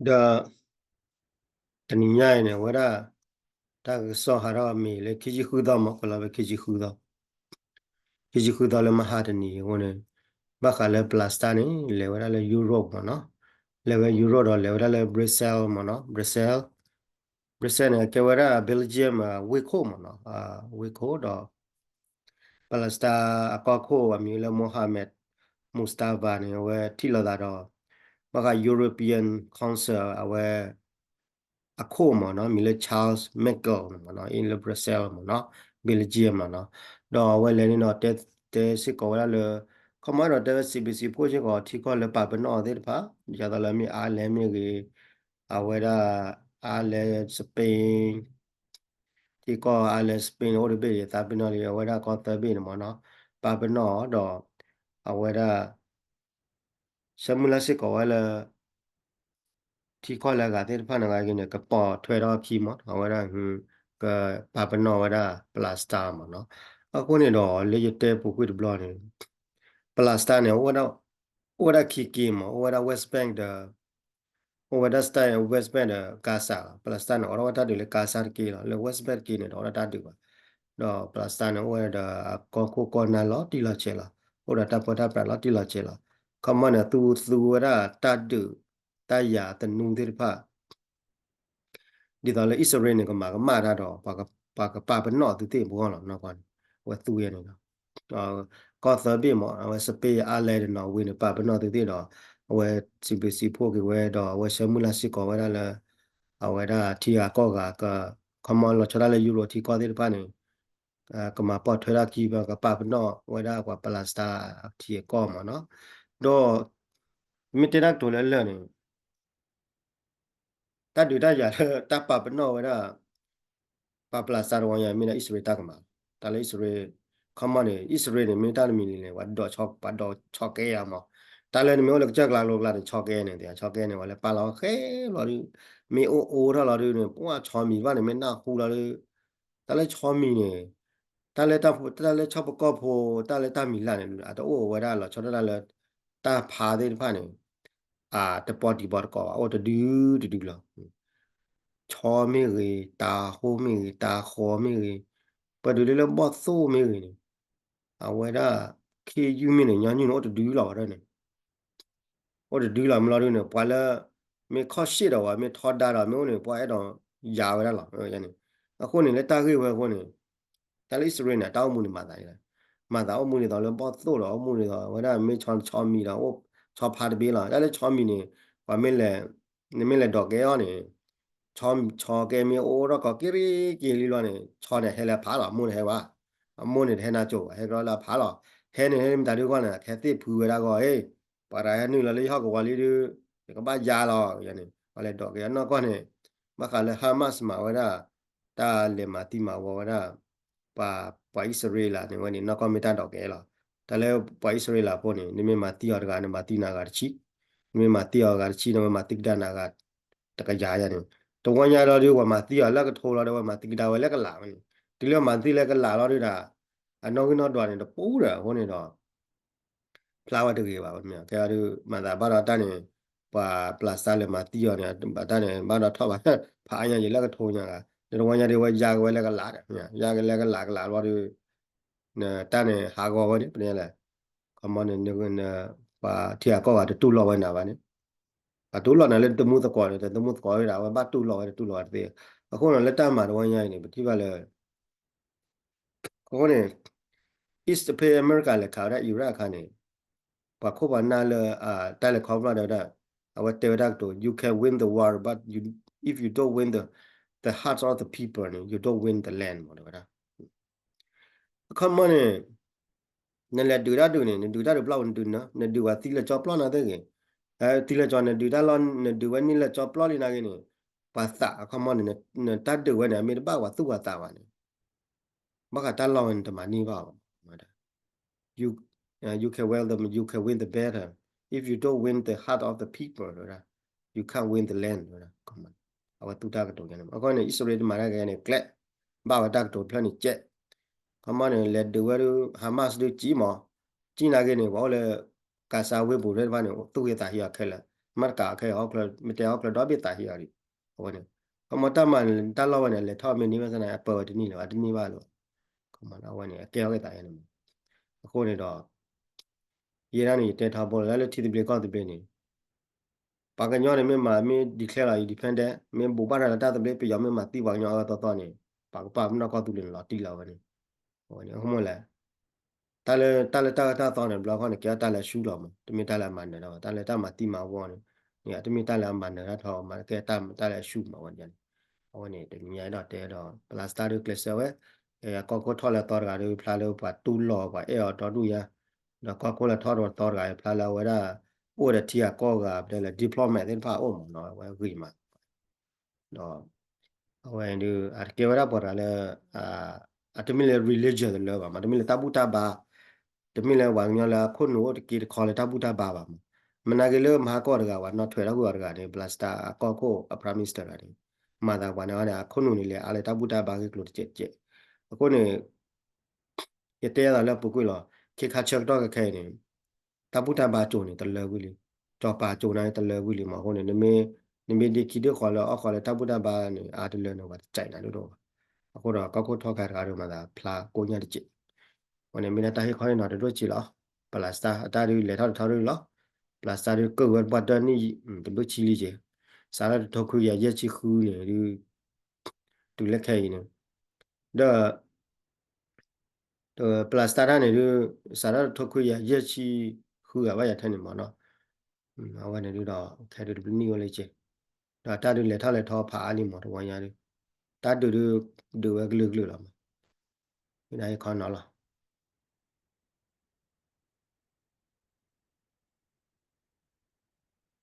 ဒီး တနံၤညါအံၤန့ၣ် အဝဲဒၣ် တၢ်ကစီၣ်ဟးထီၣ်မ့ၢ်လၢခံဆံဃုသီမး ကလီၤဝဲခံဆံဃုသီ ခံဆံဃုသီလၢမဟါတနံၤအဃိန့ၣ် ဘၣ်ဃးလၢ Palestine န့ၣ် လဲၤဝဲဒၣ်လၢ Europe မ့ၢ်နီၤ, လဲၤဝဲ Europe ဒီးလဲၤဝဲဒၣ်လၢ Brussels မ့ၢ်နီၤ, Brussels, Brussels န့ၣ် ကဲဝဲဒၣ် Belgium ဝ့ၢ်ခိၣ်မ့ၢ်နီၤ, ဝ့ၢ်ခိၣ်ဒီး Palestine အကီၢ်ခိၣ်အမံၤလၢ Mohammed Mustafa န့ၣ် အဝဲထံၣ်လိာ်သးဒီး ဘၣ်ဃး European Council အဝဲ အခိၣ်မ့ၢ်နီၤ, မံၤလၢ Charles Michel န့ၣ်မ့ၢ်နီၤ, အ့ၣ်လၢ Brussels မ့ၢ်နီၤ, Belgium မ့ၢ်နီၤ, ဒီးအဝဲလဲၤန့ၣ်ဒီး တဲစ့ၢ်ကီးဝဲဒၣ်လၢ ခီမီဒီးတဲဝဲ စံးဘျုးစံးဖှိၣ်စ့ၢ်ကီးထံကီၢ်လၢပာ်ပနီၣ်သ့ၣ်တဖၣ် ဒ်သိးလၢမ့ၢ် Ireland မ့ၢ်ဂ့ၤ, အဝဲဒၣ် Ireland, Spain, ထံကီၢ် Ireland, Spain န့ၣ် အိၣ်တဘ့ၣ်အသးပ့ၤနီၣ်လံ အဝဲဒၣ်ကီၢ်သၢဘ့ၣ်န့ၣ်မ့ၢ်နီၤ, ပာ်ပနီၣ်ဒီး အဝဲဒၣ် ဆၢမုၢ်လၢ်စ့ၢ်ကီးဝဲလၢ ထံကီၢ်လၢအဂၤသ့ၣ်တဖၣ်န့ၣ်ဂ့ၤန့ၣ် ကပိာ်ထွဲထီၣ်ခံမ့ၢ်နီၤ, အဝဲဒၣ် ကပာ်ပနီၣ်ဝဲဒၣ် Palestine မ့ၢ်နီၤ, အဃိန့ၣ်ဒီး လၢယတဲပူၤကွံာ်တဘျီန့ၣ် Palestine န့ၣ် အိၣ်ဝဲဒၣ်ခံက့မ့ၢ် အိၣ်ဝဲဒၣ် West Bank ဒီး အိၣ်ဝဲဒၣ် West Bank ဒီး Gaza လီၤ, Palestine န့ၣ် အိးထီၣ်ဝဲတၢ်ဒုးလၢ Gaza တက့လီၤ, လၢ West Bank တက့န့ၣ် တအိးထီၣ်တၢ်ဒုးဘၣ်, ဒီး Palestine န့ၣ် အိၣ်ဝဲဒီးအကီၢ်ခိၣ်ကီၢ်နၢ်လီၤတံၢ်လီၤဆဲးလီၤ, အိၣ်ဒီးတၢ်ပၢတၢ်ပြးလီၤတံၢ်လီၤဆဲးလီၤ, ခီမီန့ၣ် သူသူဝဲဒၣ်တၢ်ဒုး တၢ်ယၤသနူသ့ၣ်တဖၣ် ဒ်သိးလၢအံၣ်စရ့လးန့ၣ် ကမၤကမၣ်တၢ်ဒီး ပှၤကပာ်ပနီၣ်သုသ့ၣ်ပဂီၢ်လီၤနီၢ်ကီၢ်န့ၣ်, အဝဲသူဝဲန့ၣ်လီၤ, ကီၢ်သၢဘ့ၣ်မ့ၢ် အဝဲ Spain, Ireland ဒီး Norway န့ၣ် ပာ်ပနီၣ်သုသ့ၣ်ဒီး အဝဲစံးဘျုးစံးဖှိၣ်က့ၤဝဲဒီး အဝဲဆၢမုၢ်လၢ်စ့ၢ်ကီးဝဲဒၣ်လၢ အဝဲဒၣ်ထံဂၤကီၢ်ဂၤက ခီမီလီၤဆီဒၣ်လၢ Europe ထံကီၢ်သ့ၣ်တဖၣ်န့ၣ် ကမၤပိာ်ထွဲထီၣ်ခံ ကပာ်ပနီၣ်ဝဲဒၣ်ပှၤ Palestine ထံအကီၢ်မ့ၢ်နီၤ, ဒီး မ့ၢ်တဲတၢ်ကတိၤလၢလၢာ်န့ၣ် တၢ်ဒုးတၢ်ယၤလၢတၢ်ပာ်ပနီၣ်ဝဲဒၣ် ပှၤ Palestine တဝီညါ မ့ၢ်ဒၣ်အံၣ်စရ့လးတၢ်ကမၤ, တၢ်လၢအံၣ်စရ့လး ခီမီန့ၣ် အံၣ်စရ့လးန့ၣ် မ့ၢ်တၢ်တမံၤလံန့ၣ် ပှၤဒိးဆီ ပှၤဒိးဆီကဲယၤမး, တၢ်လၢနမ့ၢ်အိၣ်လၢကစၢၢ်ကျါကျိၤကျါန့ၣ် ဆီကဲန့ၣ် ဆီကဲန့ၣ် ပှၤလၢပာ်လီၤဃဲလီၤဒုး မ့ၢ်အိၣ်အိၣ်ထီၣ်လီၤဒုးန့ၣ် ပှၤဆီမံၤတဖၣ်န့ၣ် မ့ၢ်နၢ်ဟူလီၤဒုး တၢ်လၢဆီမံၤန့ၣ် တၢ်လၢတၢ် တၢ်လၢဆီပကီၢ်ဖိ တၢ်လၢတၢ်မံၤလၢ်န့ၣ် အတအိၣ်ဝဲဒၣ်လီၤဆီဒၣ်တၢ်လၢ တၢ်ဖးသ့ၣ်တဖၣ်န့ၣ် အတပီတံၤပီတကိးဘၣ် အိၣ်တဒုတဒုလီၤ. ဆီမ့ၢ်ဂ့ၤ တၤဟိမ့ၢ်ဂ့ၤ တၤဃီမ့ၢ်ဂ့ၤ ပှၤဒုးလၢလၢဘီၣ်သိၣ်မ့ၢ်ဂ့ၤန့ၣ် အဝဲဒၣ် ခ့ယုၢ်မ့ၢ်န့ၣ် ညီနုၢ်န့ၣ် အိၣ်တဒုလီၤဝဲဒၣ်န့ၣ် အိၣ်တဒုလီၤမ့ၢ်လီၤဒုးန့ၣ် ပှၤလၢ မ့ၢ်ခီၣ်ရှ့ၣ်ဒီးဝဲ မ့ၢ်ထီဒါဒီး မ့ၢ်အိၣ်န့ၣ် ပှၤအဲၣ်ဒိးယၤဝဲဒၣ်လီၤန့ၣ်. အဃိန့ၣ် လၢတၢ်ဂ့ၢ်ဝဲအဃိန့ၣ် တၢ်လၢအံၣ်စရ့လးန့ၣ် တၢ်အိၣ်မူန့ၣ်မၤသးဒ်လဲၣ်, မၤသးအိၣ်မူဒ်သိးလၢဘီၣ်သိၣ်ဒီး အိၣ်မူဒ်သိးဝဲဒၣ်မ့ၢ်ဆီ ဆီမံၤဒီး အိၣ်ဆီဖါတဘ့ၣ်လီၤ. တၢ်လၢဆီမံၤန့ၣ် ပှၤမ့ၢ်လဲၤ နမ့ၢ်လဲၤဒိးကဲအီၤန့ၣ် ဆီ ဆီကဲမ့ၢ်အိၣ်ထီၣ်ကီးက့ၤရ့က့ၤလံလီၤန့ၣ် ဆီန့ၣ်ဟဲလၢအဖးလီၤ, အမိၢ်န့ၣ်ဟဲဝဲ, အမိၢ်န့ၣ်တဟဲနါစိၤဘၣ် ဟဲကဒီးလၢအဖးလီၤ. ဟဲန့ၣ်ဟဲမတၤဒုးဂီၢ်န့ၣ် ဟဲသ့ၣ်ဖုဝဲဒၣ်ဂီၢ် ဟ့ၣ် ပှၤတဂၤဟဲနုာ်လီၤလၢယဟီၣ်ကဝီၤလံဒုး ယကဘၣ်ယၤလီၤန့ၣ် ပှၤလဲၤဒိးကဲအနီၢ်ကီၢ်န့ၣ် ဘၣ်ဃးလၢ Hamas မၤဝဲဒၣ် တၢ်လဲၤမၤသံမၤဝီဝဲဒၣ် ပှၤ ပှၤအံၣ်စရ့လးန့ၣ်ဝဲန့ၣ် နီၢ်ကီၢ်မ့ၢ်တၢ်ဒိးကဲလီၤ. တၢ်လၢပှၤအံၣ်စရ့လးဖိန့ၣ် နမ့ၢ်မၤသံအီၤတဂၤ နမၤသံနၤဂၤတဆံ, နမ့ၢ်မၤသံအီၤဂၤတဆံ နမ့ၢ်မၤသံကဒါနၤဂၤ တကယၤယၤန့ၣ် တဝီညါလီၤဒုး ပှၤမၤသံအီၤလၢကထိလီၤဒီး ပှၤမၤသံကဒါဝဲလၢကလးဝဲန့ၣ် တုၤလၢမၤသံလၢကလးလီၤဒုးဒၣ် အနီၣ်ဂံၢ်နီၣ်ဒွးန့ၣ် တပူၤဒီးအဃိန့ၣ်ဒီး ဖျါဝဲတဂ့ၤဘၣ် မ့ၢ်ကဲဒုး မၤသးဘၣ်ဒီးတၢ်န့ၣ် ပှၤ Palestine လဲၤမၤသံအီၤန့ၣ် တၢ်န့ၣ် ဘၣ်ဒီးထီၣ်ဘၣ် ဖးအါညါယံၤလၢကထိညါဂၤ ဒီးတဝီညါဒုးဝဲယါကဝဲလၢကလးဒီး ယါကလဲကလးကလးလီၤဒုး တၢ်န့ၣ်ဟးဂီၤဝဲန့ၣ် ပန့ၣ်လဲၣ် ခီမီန့ၣ် ပှၤထံဂၤကီၢ်ဂၤတတူၢ်လိာ်ဝဲနၤဘၣ်န့ၣ် ပှၤတူၢ်လိာ်နၤလၢတမူသကိးန့ၣ် တမူသကိးဝဲဒၣ် အဝဲဘၣ်တူၢ်လိာ်ဝဲတတူၢ်လိာ်ဝဲတသ့ အဃိန့ၣ် လၢတၢ်မၤတဝီညါအံၤန့ၣ် ပထံၣ်ဘၣ်လၢ အဃိန့ၣ် East ဖဲအမဲရကၤလဲၤခးဝဲဒၣ် Iraq အခါန့ၣ် ပှၤခိၣ်ပှၤနၢ်လၢ တၢ်လဲၤခီဖျိဒီးဝဲဒၣ် အဝဲတဲဝဲဒၣ်ကတိၤ you can win the war but you, if you don't win the, the heart of the people န့ၣ် you don't win the land မ့ၢ်တဲဝဲဒၣ် အခီမီန့ၣ် နလဲၤဒုးတၢ်ဒုးန့ၣ် နဒုးတၢ်ဒုးပျီဝဲနဒုးန နဒုးဝဲသံလၢကၠီပျီနၤသ့ၣ်ဂ့ၤ သံလၢကၠီ နဒုးတၢ်လီၢ် နဒုးဝဲန့ၢ်လၢကၠီပျီလံနၤဂ့ၤန့ၣ် ပှၤသးအခီမီန့ၣ် နတၢ်ဒုးဝဲန့ၣ် အမ့ၢ်တဘၣ်ပှၤသူၣ်ပှၤသးဘၣ်န့ၣ် ဘၣ်ဃးတၢ်လီၢ်ဝဲန့ၣ် တမၤန့ၢ်ဘၣ်ဘၣ် you, you can win the, you can win the battle if you don't win the heart of the people ဝဲဒၣ် you can't win the land ဝဲဒၣ် အဝဲသူတၢ်ကတိၤညါန့ၣ် အဃိန့ၣ် အံၣ်စရ့လးတမၤတၢ်ကဲန့ၣ် ကျဲ ဘၣ်ဝဲတၢ်ကတိၤတဖျၢၣ်န့ၣ်ကဲ ခီမီန့ၣ် လဲၤဒုးဝဲဒုး Hamas ဒုးကံမး ကံနၤဂ့ၤန့ၣ် ပှၤအိၣ်လၢ Gaza ဝ့ၢ်ပူၤသ့ၣ်တဖၣ်န့ၣ် သူၣ်ဟ့သးဟ့အီၤခဲလၢာ် မ့ၢ်တကးခဲအံၤ မ့ၢ်တဲဟီၣ်ကျၢၤဒီဘ့ၣ်သးဟံးအီၤဒံး, အဝဲန့ၣ်, ခီမီတၢ်မၤတၢ်လီၢ်ဝဲန့ၣ် လဲၤထီၣ်မ့ၢ်န့ၢ်ဘၣ်ဆၣ်န့ၣ် အပၢဝဲတန့ၢ်လၢၤဘၣ် တန့ၢ်ဘၣ်လၢၤဘၣ်, အဝဲန့ၣ် အကဲထီၣ်က့ၤသးန့ၣ်မး, အဃိန့ၣ်ဒီး ယဲဒၣ်န့ၣ် ယတဲထီဘိလီၤ လၢထံသဘျ့ကီၢ်သဘျ့န့ၣ် ပှၤကညီန့ၣ်မ့ၢ်မၤ မ့ၢ် declare လီၤ independent မ့ၢ်ဘူးဘၣ်တၢ်လၢတၢ်သဘျ့ ပယီၤမ့ၢ်မၤသံပှၤကညီအၢသီသီန့ၣ် ပှၤကပာ်ပနီၣ်ကီၢ်သူလ့ၤန့ၣ်လီၤတံၢ်လီၤဝဲန့ၣ်, အဝဲန့ၣ် အဃိမ့ၢ်လဲၣ်, တၢ်လၢ တၢ်လၢတၢ်အၢတၢ်သီန့ၣ် ဘျီခီန့ၣ် ကဲထီၣ်တၢ်လၢအဆူၣ်လီၤမး တမ့ၢ်တၢ်လၢအမၤနၢၤတၢ်ဘၣ် တၢ်လၢတၢ်မၤသံမၤဝီန့ၣ်, န့ၣ် တမ့ၢ်တၢ်လၢအမၤနၢၤတၢ်ထီ မၤကဲတၢ် တၢ်လၢအဆူၣ်မးဝဲန့ၣ်, အဝဲန့ၣ် တနံၤညါအဲၣ်ဒိးတဲဒီး ပလၢစတၢ်ဒုးကျဲးစၢးဝဲ, ကီၢ်ခိၣ်ထီၣ်လၢအသီတဂၤဒီး ဖျါလၢပှၤတူၢ်လိာ်ပှၤအဲၣ်အီၤဒီဒူၣ်ညါ, ဒီးကီၢ်ခိၣ်လၢထီၣ်ဒီးသီတဂၤ ဖျါလၢအဝဲဒၣ် အိၣ်ဒီးထံဂၤကီၢ်ဂၤ ပတဲလၢ diplomat သ့ၣ်တဖၣ်အိၣ်မးနီၤ အဝဲဂ့ၤမး ဒီး အဝဲဒုး အတကဲဝဲဒၣ်ပှၤတဂၤလၢ အတမ့ၢ်လၢ religion တလၢဘၣ်မး တမ့ၢ်လၢတၢ်ဘူၣ်တၢ်ဘါ, တမ့ၢ်လၢပှၤကညီလၢအခိၣ်နူာ်အိၣ်တက့တခီလၢတၢ်ဘူၣ်တၢ်ဘါဘၣ်မး, မနုၤက့လၢမဟါကီၢ်တဂၤ ပှၤနီၣ်ထွဲးထီၣ်ကွံာ်အီၤတဂၤန့ၣ် ပလၢစတၢ်အကီၢ်ခိၣ်အ prime minister တဂၤန့ၣ်, မၤသးပှၤန့ၣ်အီၤန့ၣ် အခိၣ်နူာ်န့ၣ်လဲၤအါလၢတၢ်ဘူၣ်တၢ်ဘါဂ့ၢ်ကျိၤတကဲးတကဲး, အဃိန့ၣ် ယတဲအသးလၢပူၤကွံာ်လီၤ, ခ့ခါဆၢကတီၢ်ခဲအံၤန့ၣ် တၢ်ဘူၣ်တၢ်ဘါကၠိန့ၣ် တလၢကွံာ်လံ, စီၤပၤကၠိန့ၣ်တလၢကွံာ်လံမး အဃိန့ၣ် နမ့ၢ်ဒ့ခံဒ့ဃီလၢအီၣ်ဃီလၢတၢ်ဘူၣ်တၢ်ဘါန့ၣ် အါတလၢန့ၣ် ပှၤတကဲနၤဒိၣ်ဒိၣ်ဘၣ်, အဃိဒီးကီၢ်ခိၣ်ထီၣ်ခါတဂၤဒီးမၤသးဖျါကိးညါတကဲး, အဃိန့ၣ်မ့ၢ်ဒၣ်တၢ်ဟ့ၣ်ခီဟ့ၣ်နီၤတဒိၣ်စ့လီၤ, ပလၢစတၢ်အတၢ်ဒုးလဲၤထီၣ်တထီၣ်ဒုးလီၤ, ပလၢစတၢ်ဒုးကၢၢ်ဝဲတပှၢ်တၢၢ်နံၣ် တဘျုးဆံလံက့ၤ, စးထီၣ်တထိခွံကယၤယဲၢ်ဆံဃုန့ၣ်ဒုး တုၤလၢခဲအံၤန့ၣ်, ဒီး ပလၢစတၢ်တၢ်န့ၣ်ဒုး စးထီၣ်တထိခွံကယၤယဲၢ်ဆံဃုဂၤဘၣ်ယၤထဲန့ၣ်မးနီၤ, အဝဲန့ၣ်ဒုးဒီး ခဲဒုးတဘျုးနံၣ်အိၣ်လံက့ၤ, ဒီးတၢ်ဒုးလဲၤထီၣ်လဲၤထီဖးအါလံမး တဝီညါဒုး, တၢ်ဒုးဒုး ဒုးဝဲကလုာ်ကလုာ်လီၤမး, မ့ၢ်ဒၣ်ဟ့ၣ်ခီနီၤလီၤ,